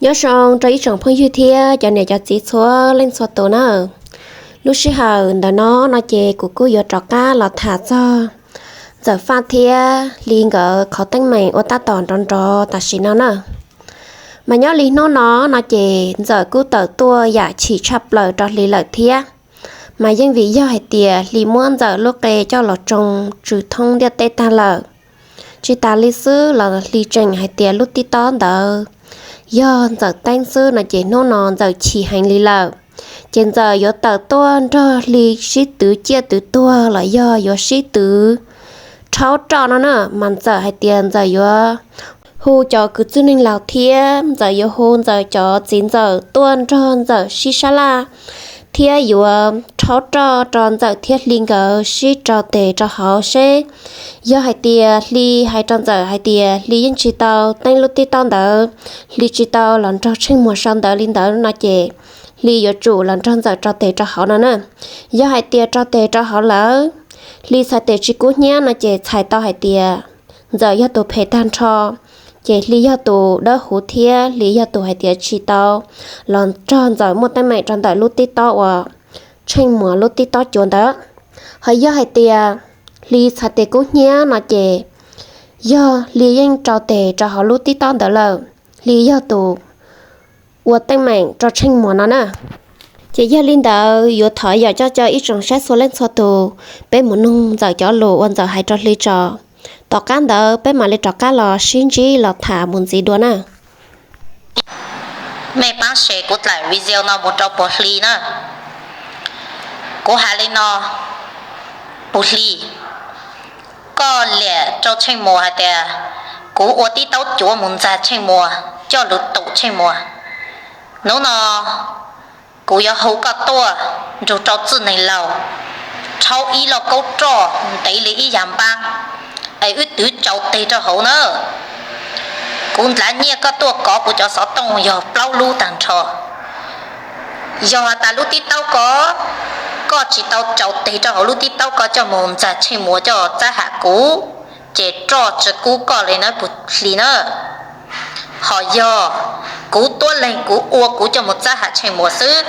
Nyob zoo rau ib tsoom phooj ywg thiab cov niam cov txiv txhua leej txhua tus na. Lub sij hawm ntawm no no ces kuv kuj yuav rov qab los tham txog Ntxawm Faj thiab Hli nkawd qhov teeb meem ua tab tom nrov nrov tam sim no na. Mas nyob li hnub no no ces Ntxawm kuj tawm tuaj yam chim tshaj plaws rau Hli lawm thiab. Mas yeej vim yog hais tias Hli muab Ntxawm lub qe coj los tsoo tsw thoob ntiaj teb tag lawm. Tsis tas li xwb los Hli tseem hais tias lub tib tob ntawd yog Ntxawm teeb xwb no ces hnub no Ntxawm chim heev li lawm. Ces Ntxawm yuav tawm tuaj nrog Hli sib twv ciaj twv tuag los yog yuav sib twv rhaub roj no na, mas Ntxawm hais tias Ntxawm yuav hu cov kwv tij neej laus thiab Ntxawm yuav hu Ntxawm cov txiv ntxawm tuaj nrog Ntxawm sib sab laj thiab yuav rhaub roj rau Ntxawm thiab Hli nkawd sib rau tes rau hauv seb yog hais tias Hli hais rau Ntxawm hais tias Hli yeej tsis tau teeb lub tib tob ntawd, Hli tsis tau los nrog Tsheej Muas sau ntawv li ntawd no ces Hli yuav tsum los nrog Ntxawm rau tes rau hauv no na. Yog hais tias rau tes rau hauv lawm, Hli txhais tes tsis kub hnyiab no ces txhais tau hais tias Ntxawm yog tus phem tag nrho, ces Hli yog tus dawb huv thiab Hli yog tus hais tias tsis tau los nrog Ntxawm muaj teeb meem rau ntawm lub tib tob uas Tsheej Muas lub tib tob cuav ntawd. Ho yog hais tias Hli txhais tes kub hnyiab no ces yog Hli yeej rau tes rau hauv lub tib tob ntawd lawm, Hli yog tus ua teeb meem rau Tsheej Muas no na. Ces yog li ntawd yuav thov yam coj caw ib tsoom saib txhua leej txhua tus, peb mus noog Ntxawm cov lus uas Ntxawm hais rau Hli tso. Tom qab ntawd peb mam li rov qab los sib ntsib los tham mus ntxiv dua na. Mej paab se kuv dlaim video no mus rau puag Hli na. Kuv has li no, puag Hli, koj liam rau Tsheej Muas hais tias kuv ua tib taub cuav mus ntxag Tsheej Muas coj lug tum Tsheej Muas. Nub no kuv yuav hu koj tuaj nrug rau txwj neeg laug rhaub ib lauj kaub roj ntev li ib yag npaab, es wb twv tsau teg rau hauv na. Kuv ndlav nyiaj koj tuaj kov kuv cov xov tooj yog plaub lub tag nrho. Yog has tas lub tib taub ko koj tsis tau tsau teg rau hauv lub tib taub ko coj mus ntxag Tsheej Muas coj txab ham kuv, ces roj tsi kub koj li na puag Hli na. Ho yog kuv tuab leeg kuv ua kuv coj mus txab ham Tsheej Muas xwb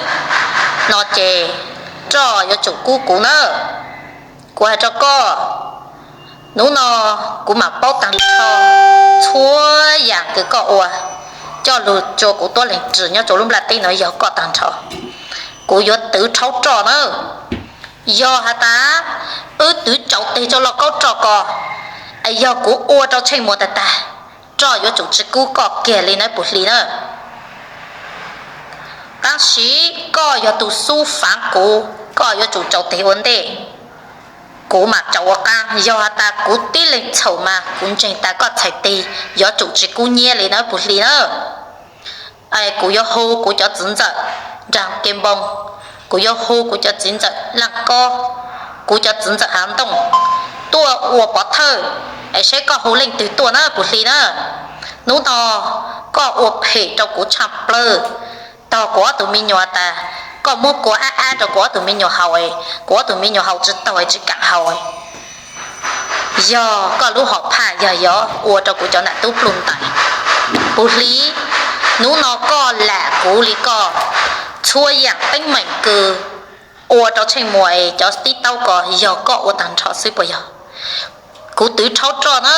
no ces roj yuav tsum kub kuv na. Kuv has rau koj, nub no kuv mam paub tag nrho txhua yaam kws koj ua coj lug rua kuv tuab leeg ris nyob rua lub nplaj teb no yog koj tag nrho. Kuv yuav twv rhaub roj na. Yog has tas wb twv tsau teg rau lauj kaub roj ko, es yog kuv ua rau Tsheej Muas tag tag, roj yuav tsum tsi kub koj kiag li na puag Hli na. Tab sis koj yog tug xub faav kuv, koj yuav tsum tsau teg ua ntej, kuv mam tsau ua qaab. Yog has tas kuv tib leeg txhaum mas kuv ntseeg tas koj txhais teg yuav tsum tsi kub nyiab li na puag Hli na. Kuv yuav hu kuv cov txiv ntxawm nraag ke npoo, kuv yuav hu kuv cov txiv ntxawm laaj kob, kuv cov txiv ntxawm haav ntooj tuaj ua pov thawj, es saib koj hu leej twg tuaj na puag Hli na. Nub no koj ua phem rau kuv tshaj plawg, tog kuv ob tug me nyuam tas, koj muab kua ab ab rau kuv ob tug me nyuam haus, kuv ob tug me nyuam haus tsi taug tsi kaam haus. Yog koj lub hom phaj yog yuav ua rau kuv cov nam tub pluj ntais. Puag Hli, nub no koj lam kuv li koj, txhua yaam teeb meem kws ua rau Tsheej Muas cov tib taub ko yog koj ua tag nrho xwb puas yog? Kuv twv rhaub roj na.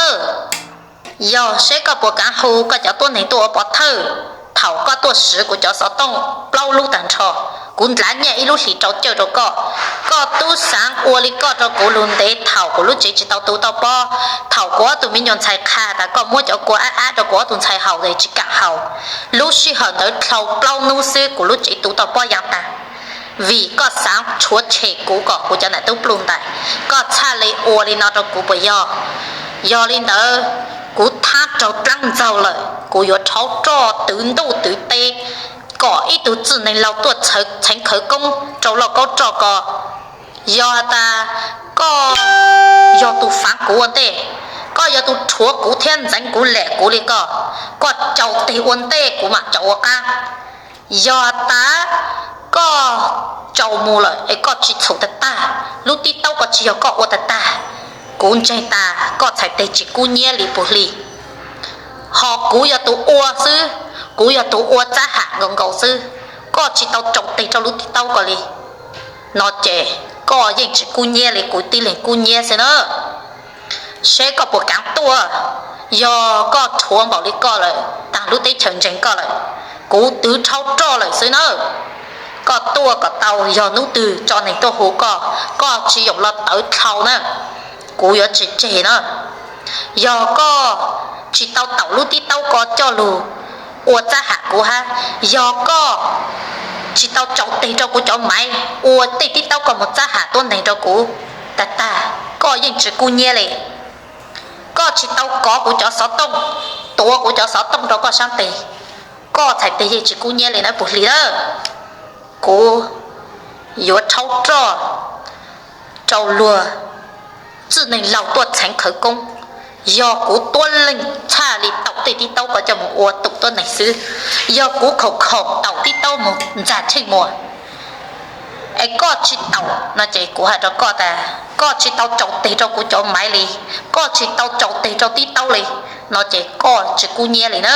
Yog saib koj puas kaav hu koj cov tuab neeg tuaj ua pov thawj. Thaum koj tuaj siv kuv cov xov tooj plaub lub tag nrho, kuv ndlav nyiaj ib lub hlis rau cawj rau koj. Koj tub xaav ua li koj rau kuv lug ntev thaum kuv lub tsev tsis tau tu tau pob, thaum kuv ob tug me nyuam ntxhais qha tas koj muab cov kua ab ab rau kuv ob tug ntxhais haus es tsis kaam haus. Lub sij hawm ntawd dlhau plaub nub xwb kuv lub tsev tu tau pob yaa taag, vim koj xaav tshuav tshem kuv kom kuv cov nam tub pluj ntais, koj txhaj li ua li no rau kuv puas yog? Yog li ntawd, kuv thaab raug dlaab ntxaug lawm, kuv yuav rhaub roj twv ntuj twv teb kom ib tug txwj neeg laug tuaj txheev khawv koob rau lauj kaub roj ko. Yog has tas koj yog tus faav kuv ua ntej, koj yog tus rhuav kuv thiab ntxeev kuv lem kuv li koj, koj tsau teg ua ntej kuv mam tsau ua qaab. Yog has tas koj tsau mus lawm es koj tsis txhaum tag tag, lub tib taub ko tsis yog koj ua tag tag, kuv ntseeg tas koj txhais teg tsis kub nyiab li puag Hli. Ho kuv yog tus ua xwb, Kuv yog tus ua txab ham nkaus nkaus xwb, koj tsis tau tsaus teg rau lub tib taub ko li, no ces koj yeej tsis kub nyiab li, kuv tib leeg kub nyiab xwb na. Seb koj puas kaav tuaj. Yog koj rhuav npaum li koj lawm, taag lub teb chaws ntseeg koj lawm, kuv twv rhaub roj lawm xwb na. Koj tuaj kom tau, yog hnub twg tso neeg tuaj hu koj, koj tsis yoom los tawv dlhau na, kuv yuav tsis tseg na. Yog koj tsis tau taum lub tib taub ko coj lug ua txab ham kuv hab, yog koj tsis tau tsaus teg rau kuv cov maiv ua tej tib taub ko moog txab ham tuab neeg rau kuv, tag tag koj yeej tsis kub nyiab li. Koj tsis tau kov kuv cov xov tooj, tuav kuv cov xov tooj rau koj saab teg, koj txhais teg yeej tsis kub nyiab li na puj hli na. Kuv yuav rhaub roj rau luag txwj neeg laug tuaj txheev khawv koob. Yog kuv tuab leeg txhaj li taum tej tib taub ko coj moog ua tuam tuab neeg xwb, yog kuv khoom khoom taum tib taub moog ntxag Tsheej Muas, es koj tsis taum no ces kuv has rau koj tas koj tsis tau tsaus teg rau kuv cov maiv li, koj tsis tau tsaus teg rau tib taub li, no ces koj tsis kub nyiab li na.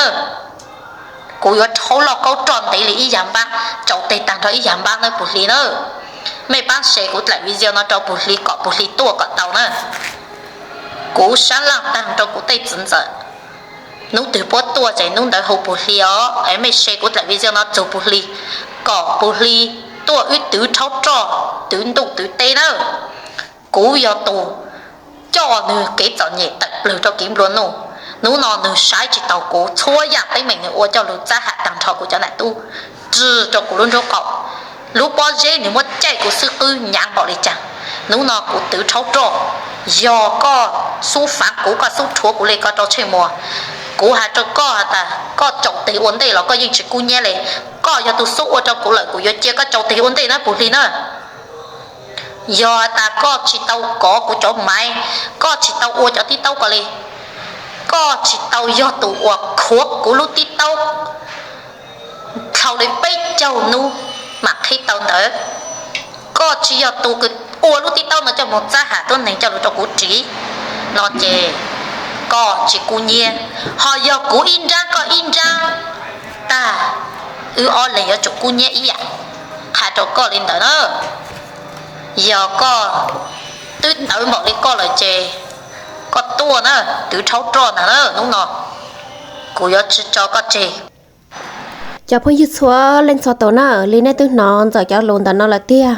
Kuv yuav rhaub loj kaub roj ntev li ib yam npaab, tsaus teg taag nrho ib yam npaab na puj hli na. Mej paab share kuv dlaim video no rau puj hli kom puj hli tuaj kom tau na. Kuv sab laaj taag rau kuv tej txiv ntxawm, hnub twg puab tuaj ces hnub ntawd hu puj hli os, es mej share kuv dlaim video no txug puj hli, kom puj hli tuaj wb twv rhaub roj, twv ntuj twv teb na. Kuv yog tus coj nwg kev txom nyem tawm plawg rau kev nplua nuj. Hnub no nwg saib tsis taus kuv, txhua yaam teeb meem nwg ua coj lug txab ham taag nrho kuv cov nam tub, rwg rau kuv lub nraub qaum. Lub pob zeb nwg muab caij kuv xwb qwb nyaav npaum li caag. Hnub no kuv twv rhaub roj, yog koj xub faav kuv, koj xub rhuav kuv le ko rau Tsheej Muas, kuv has rau koj has tas koj tsaus teg ua ntej los koj yeej tsis kub nyiab le. Koj yog tug xub ua rau kuv lawm, kuv yuav cia koj tsaus teg ua ntej na puj hli na. Yog tas koj tsis tau kov kuv cov maiv, koj tsis tau ua cov tib taub ko li, koj tsis tau yog tus uas khuav kuv lub tib taub dhau li peb caug nub mam qhib tau ntawd, koj tsis yog tus kws ua lub tib taub no coj moog txab ham tuab neeg coj lug rau kuv ris, no ces koj tsis kub nyiab. Ho yog kuv ib nraab koj ib nraab tag, wb ob leeg yuav tsum kub nyiab ib yaam. Qha rau koj li ntawd na. Yog koj twb ntawd npaum li koj lawm ces koj tuaj na, twv rhaub roj ntag na, hnub no kuv yuav tsis tso koj tseg. Cov phooj ywg txhua leej txhua tus na, li nej twb hnov Ntxawm cov lus ntawm no lawm tiag.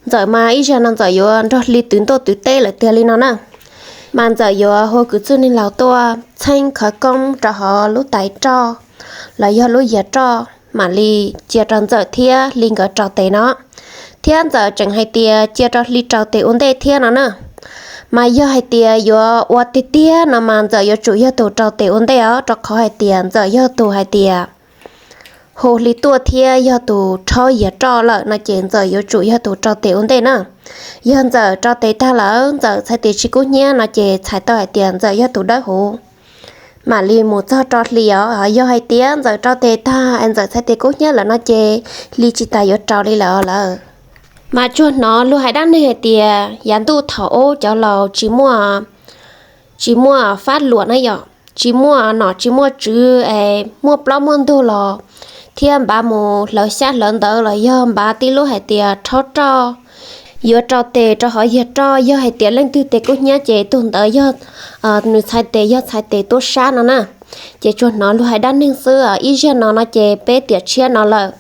Ntxawm mas ib zag no Ntxawm yuav nrog Hli twv ntuj twv teb lawm tiag li no na. Mas Ntxawm yuav hu kwv txwj neeg laug tuaj txheeb khawv koob rau hauv lub tais roj los yog lub yias roj mam li cia rau Ntxawm thiab Hli nkawd rau tes no. Thiab Ntxawm tseem hais tias cia rau Hli rau tes ua ntej thiab no na. Mas yog hais tias yuav ua tiag tiag no mas Ntxawm yuav tsum yog tus rau tes ua ntej os, rau qhov hais tias Ntxawm yog tus hais tias hu Hli tuaj thiab yog tus rhaub yias roj lawm no ces Ntxawm yuav tsum yog tus rau tes ua ntej na. Yog Ntxawm rau tes tag lawm Ntxawm txhais tes tsis kub hnyiab no ces txhais tau hais tias Ntxawm yog tus dawb huv mam li mus txog rau Hli os. Yog hais tias Ntxawm rau tes tag es Ntxawm txhais tes kub hnyiab lawm no ces Hli tsis tas yuav rau li lawm os lawm. Mas tsuas hnov luag hais dab neeg hais tias yav ntuj thaum ub cov laus tsis muaj, tsis muaj fab luam na yom, tsis muaj nom tsis muaj tswv es muaj plaub muaj ntug los thiab npav mus hlawv xyab hlawv ntawv los yog npav tib lub hais tias rhaub roj yuav rau tes rau hauv yias roj, yog hais tias leej twg tes kub hnyiab ces tug ntawd yog nws txhais tes, yog txhais tes tuab sab no na. Ces tsuas hnov luag hais dab neeg xwb, ib zag no no ces peb tiam tshiab no lawm.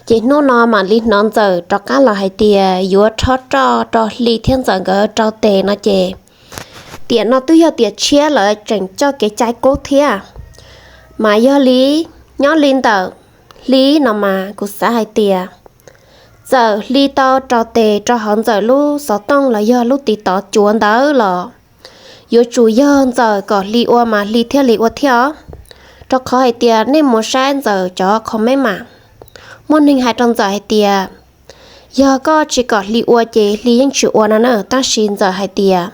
Ces hnub no mam li hnov Ntxawm rov qab los hais tias yuav rhaub roj rau Hli thiab Ntxawm nkawd rau tes no ces tiam no twb yog tiam tshiab lawv tseem coj kev cai kub thiab. Mas yog li, nyob li ntawm Hli no mas kuv xav hais tias txawm Hli tau rau tes rau hauv Ntxawm lub xov tooj los yog lub TikTok cuav ntawd los yuav tsum yog Ntxawm kom Hli ua mas Hli thiaj li ua thiab os. Rau qhov hais tias nej mus saib Ntxawm cov comment mas muaj neeg hais rau Ntxawm hais tias yog koj tsis kom Hli ua ces Hli yeej tsis ua no na. Tab sis Ntxawm hais tias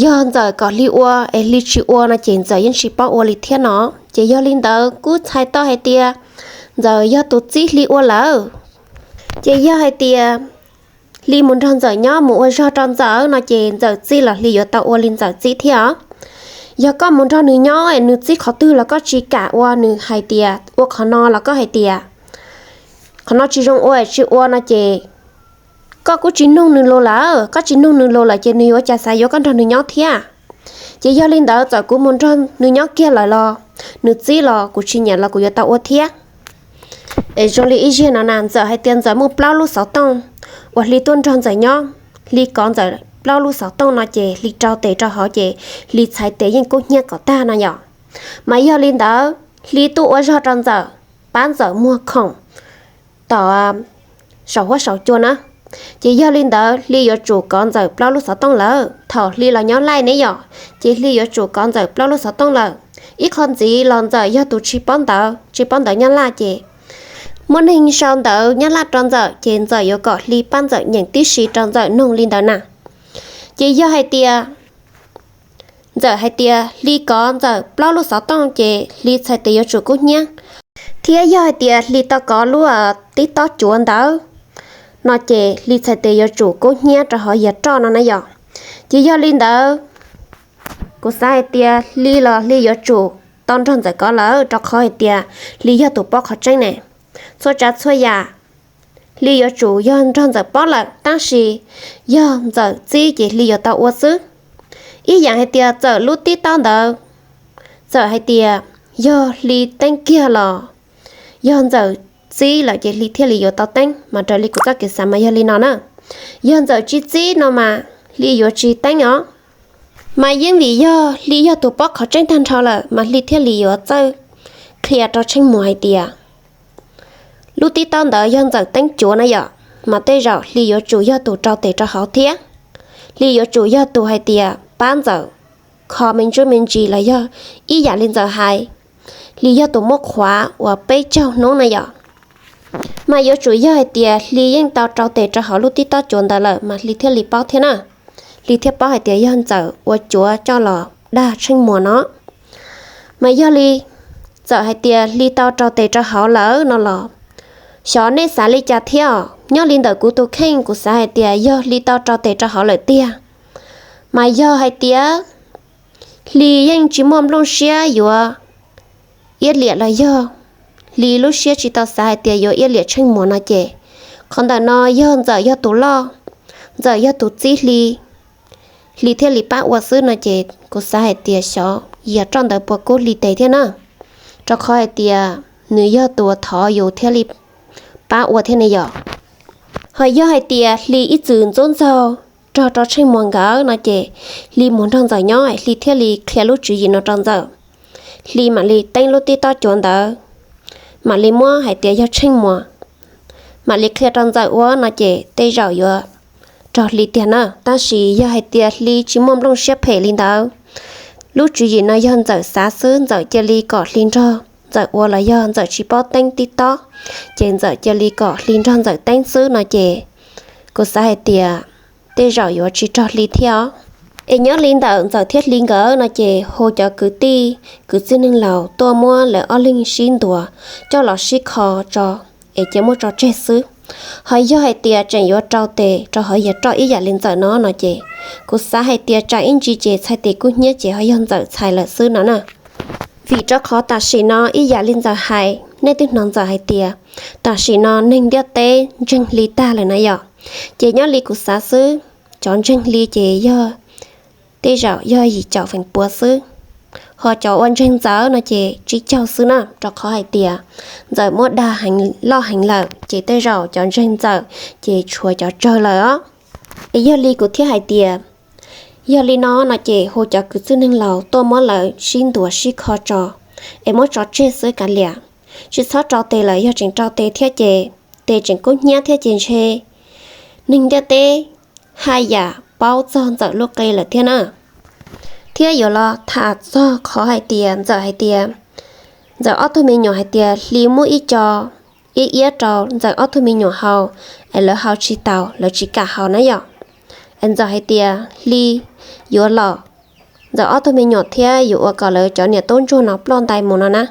yog Ntxawm kom Hli ua es Hli tsis ua no ces Ntxawm yeej tsis paub ua li thiab no. Ces yog li ntawd kuj txhais tau hais tias Ntxawm yog tus txib Hli ua lawm. Ces yog hais tias Hli mus nrog Ntxawm nyob mus ua zog rau Ntxawm no ces Ntxawm txib los Hli yuav tau ua li Ntxawm txib thiab os. Yog koj mus nrog nws nyob es nws txib qhov twg los koj tsis kam ua, nws hais tias ua qhov no los koj hais tias qhov no tsis zoo ua, tsis ua no ces koj kuj tsis nug nws lus lawm, koj tsis nug nws lus lawm ces nws yuav cas xav yuav koj nrog nws nyob thiab. Ces yog li ntawd txawm kuv mus nrog nws nyob kiag lawm los nws txib los kuv tsis nyiam los kuv yuav tau ua thiab. Es zoo li ib zaug no na, Ntxawm hais tias Ntxawm muaj plaub lub xov tooj uas Hli tuaj nrog Ntxawm nyob, Hli kov Ntxawm plaub lub xov tooj no ces Hli rau tes rau hauv ces Hli txhais tes yeej kub hnyiab kom tag no yom. Mas yog li ntawd Hli tuaj ua zog rau Ntxawm, pab Ntxawm muag khoom tom saum huab saum cua na. Ces yog li ntawd Hli yuav tsum kov Ntxawm plaub lub xov tooj lawm. Thaum Hli los nyob Laij ne yom, ces Hli yuav tsum kov Ntxawm plaub lub xov tooj lawm. Ib qho ntxiv los Ntxawm yog tus tsis paub ntawv, tsis paub ntawv Nyab Laj ces muaj neeg sau ntawv Nyab Laj rau Ntxawm ces Ntxawm yuav kom Hli pab Ntxawm nyeem tib si rau Ntxawm noog li ntawd na. Ces yog hais tias Ntxawm hais tias Hli kov Ntxawm plaub lub xov tooj ces Hli txhais tes yuav tsum kub hnyiab. Thiab yog hais tias Hli tau kov lub tib tob cuav ntawd no ces Hli txhais tes yuav tsum kub hnyiab rau hauv yias roj no na yom. Ces yog li ntawd kuv xav hais tias Hli los Hli yuav tsum tau nrog Ntxawm kov lawm, rau qhov hais tias Hli yog tus paub qhov tseeb ne. Txhua tsav txhua yam Hli yuav tsum yog nrog Ntxawm paub lawm, tab sis yog Ntxawm txib ces Hli yuav tau ua xwb. Ib yam hais tias Ntxawm lub tib tob ntawd, Ntxawm hais tias yog Hli teeb kiag los yog Ntxawm txib lawm ces Hli thiaj li yuav tau teeb, mas raws li kuv txoj kev xav mas yog li no na. Yog Ntxawm tsis txib no mas Hli yuav tsis teeb os. Mas yeej vim yog Hli yog tus paub qhov tseeb tag nrho lawm mas Hli thiaj li yuav txawj qhia rau Tsheej Muas hais tias lub tib tob ntawd yog Ntxawm teeb cuav na yom, mas tej zaum Hli yuav tsum yog tus rau tes rau hauv thiab. Hli yuav tsum yog tus hais tias pab Ntxawm kho me ntsuj me ntsis los yog ib yam li Ntxawm hais, Hli yog tus muab qhuav uas peb caug hnub na yom. Mas yuav tsum yog hais tias Hli yeej tau rau tes rau hauv lub tib tob cuav ntawd lawm mas Hli thiaj li paub thiab na. Hli thiaj paub hais tias yog Ntxawm ua cuav coj los dag Tsheej Muas no. Mas yog li Ntxawm hais tias Hli tau rau tes rau hauv lawm no los xyov nej xav li cas thiab os. Nyob li ntawm kuv tus kheej kuv xav hais tias yog Hli tau rau tes rau hauv lawm tiag, mas yog hais tias Hli yeej tsis muaj nplooj siab yuav iab liam los yog Hli lub siab tsis tau xav hais tias yuav iab liam Tsheej Muas no ces qhov ntawm no yog Ntxawm yog tus loj, Ntxawm yog tus txib Hli, Hli thiaj li pab ua xwb no ces kuv xav hais tias xyov yias roj ntawd puas kub Hli tes thiab na, rau qhov hais tias nws yog tus thov yus thiaj li pab ua thiab ne yom. Ho yog hais tias Hli ib txwm ntxub ntxaug rog rau Tsheej Muas nkawd no ces Hli mus nrog Ntxawm nyob Hli thiaj li qhia lub tswv yim no rau Ntxawm. Hli mam li teeb lub tib tob cuav ntawd, mam li muab hais tias yog Tsheej Muas, mam li qhia rau Ntxawm ua no ces tej zaum yuav rog Hli tiag na. Tab sis yog hais tias Hli tsis muaj nplooj siab phem li ntawd, lub tswv yim no yog Ntxawm xav xwb, Ntxawm cia li kom Hli nrog Ntxawm ua los yog Ntxawm tsis paub teeb tib tob, ces Ntxawm cia li kom Hli nrog Ntxawm teeb xwb no ces kuv xav hais tias tej zaum yuav tsis rog Hli thiab os. Es nyob li ntawm Ntxawm thiab Hli nkawd no ces hu cov kwv tij kwv tij neeg laus tuaj muab lawv ob leeg sib ntuas coj los sib kho tso, es cia muab tso tseg xwb. Ho yog hais tias tseem yuav rau tes rau hauv yias roj ib yam li Ntxawm no no ces kuv xav hais tias tsam ib ntsis ces txhais tes kub hnyiab ces ho yog Ntxawm txhais lawm xwb no na. Vim rau qhov tam sim no ib yam li Ntxawm hais, nej twb hnov Ntxawm hais tias tam sim no neeg ntiaj teb ntseeg Hli tag lawm na yom. Ces nyob li kuv xav xwb, cov ntseeg Hli ces yog tej zaum yog yim caum feem pua xwb, ho cov uas ntseeg Ntxawm no ces tsib caug xwb na, rau qhov hais tias Ntxawm muab dag heev loj heev lawm ces tej zaum cov ntseeg Ntxawm ces tshuav cov tsawg lawm os. Es yog li kuv thiaj hais tias yog li no no ces hu cov kwv tij neeg laus tuaj muab lawv sib ntuas sib kho tso, es muab tso tseg xwb kav liam, tsis txhob rau tes lawm, yog tseem rau tes thiab ces tes tseem kub hnyiab thiab ces ntshe neeg ntiaj teb haj yam paub txog Ntxawm lub qe lawm thiab na. Thiab yuav los tham txog qhov hais tias Ntxawm hais tias, Ntxawm ob tug me nyuam hais tias Hli muab ib co iab iab rau Ntxawm ob tug me nyuam haus, es lawv haus tsis taus, lawv tsis kam haus na yom. Es Ntxawm hais tias Hli yuav los Ntxawm ob tug me nyuam thiab yuav ua kom lawv cov niam tub ntsuag no ploj ntais mus no na.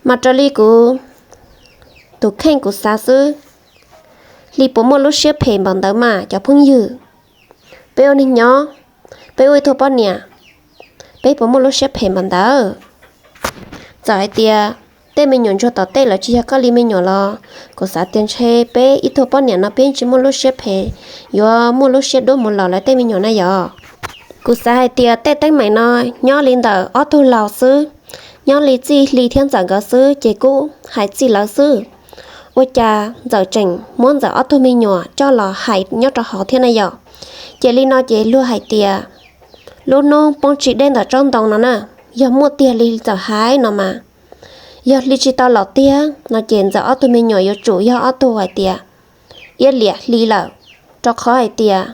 Mas raws li kuv tus kheej kuv xav xwb, Hli puas muaj lub siab phem npaum ntawd mas cov phooj ywg? Peb ua neeg nyob, peb ua ib tug poj niam, peb puas muaj lub siab phem npaum ntawd? Txawm hais tias tej me nyuam ntsuag tom tej lawv tsis yog koj li me nyuam los kuv xav tias ntshe peb ib tug poj niam no peb tsis muaj lub siab phem yuav muaj lub siab duab mus lom lawv tej me nyuam na yom. Kuv xav hais tias tej teeb meem no nyob li ntawm ob tug laus xwb, nyob li txij Hli thiab Ntxawm nkawd xwb ces kuj hais txij lawv xwb. Ua cas Ntxawm tseem muab Ntxawm ob tug me nyuam coj los hais nyob rau hauv thiab na yom? Ces li no ces luag hais tias lub hnub poob tsis deb ntawm tsob ntoo no na, yog muaj tiag li Ntxawm hais no mas, yog Hli tsis tau los tiag no ces Ntxawm ob tug me nyuam yuav tsum yog ob tug hais tias iab liam Hli lawm, rau qhov hais tias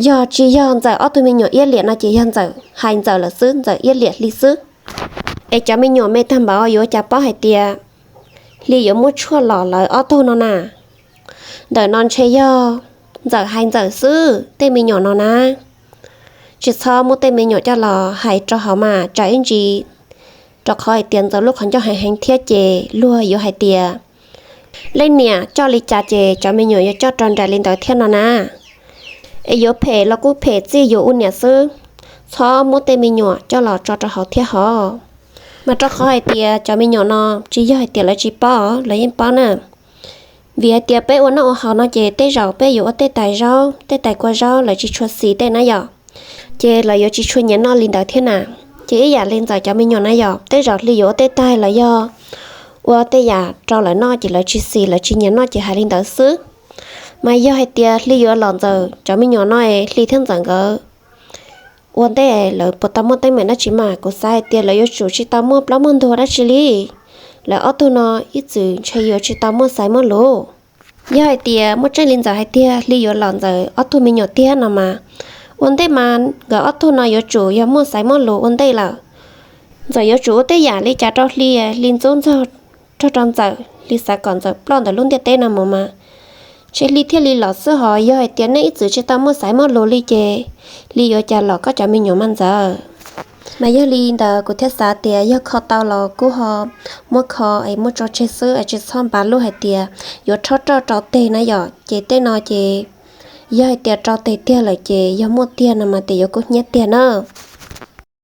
yog tsis yog Ntxawm ob tug me nyuam iab liam no ces yog Ntxawm hais Ntxawm lawm xwb, Ntxawm iab liam Hli xwb. Es cov me nyuam me tag npaum yuav cas paub hais tias Hli yuav muab tshuaj lom lawv ob tug no na? Ntawm no ntshe yog Ntxawm hais Ntxawm xwb tej me nyuam no na. Tsis txhob muab tej me nyuam coj los hais rau hauv mas tsam ib ntsis, rau qhov hais tias Ntxawm lub qhov ncauj heev heev thiab ces luag yuav hais tias leej niam coj li cas ces cov me nyuam yuav coj rau nraim li ntawd thiab no na. Es yuav phem los kuj phem txij yus ua niam xwb, txhob muab tej me nyuam coj los tso rau hauv thiab hov. Mas rau qhov hais tias cov me nyuam no tsis yog hais tias lawv tsis paub, lawv yeej paub na. Vim hais tias peb ua noj ua haus no ces tej zaum peb yuav ua tej tais zaub, tej tais kua zaub lawv tsis tshua xis tej na yom, ces lawv yuav tsis tshua nyiam noj li ntawd thiab na. Ces ib yam li Ntxawm cov me nyuam na yom, tej zaum Hli yuav ua tej tais los yog ua tej yam rau lawv noj ces lawv tsis xis, lawv tsis nyiam noj ces hais li ntawd xwb. Mas yog hais tias Hli yuav lom Ntxawm cov me nyuam no es Hli thiab Ntxawm nkawd ua ntej lawv puas tau muaj teeb meem dab tsi mas kuv xav hais tias lawv yuav tsum tsis tau muaj plaub muaj ntug dab tsi li. Lawv ob tug no ib txwm ntshe yuav tsis tau muaj xaiv muaj lus. Yog hais tias muaj tseeb li Ntxawm hais tiag Hli yuav lom Ntxawm ob tug me nyuam tiag no mas, ua ntej mas nkawd ob tug no yuav tsum yog muaj xaiv muaj lus ua ntej lawm. Ntxawm yuav tsum ua tej yam li cas rau Hli, Hli ntxub ntxaug rog rau Ntxawm, Hli xav kom Ntxawm ploj ntawm lub ntiaj teb no mus mas, ntshe Hli thiaj li lom xwb. Hos yog hais tias nej ib txwm tsis tau muaj xaiv muaj lus li ces Hli yuav cas lom koj cov me nyuam mas Ntxawm? Mas yog li ntawd kuv thiaj xav tias yog kho tau los kuj ho muab kho es muab tso tseg xwb es tsis txhob npav lub hais tias yuav rhaub roj rau teg na yom. Ces tej no ces yog hais tias rau teg tiag lawm ces yog muaj tiag no mas tes yuav kub hnyiab tiag na.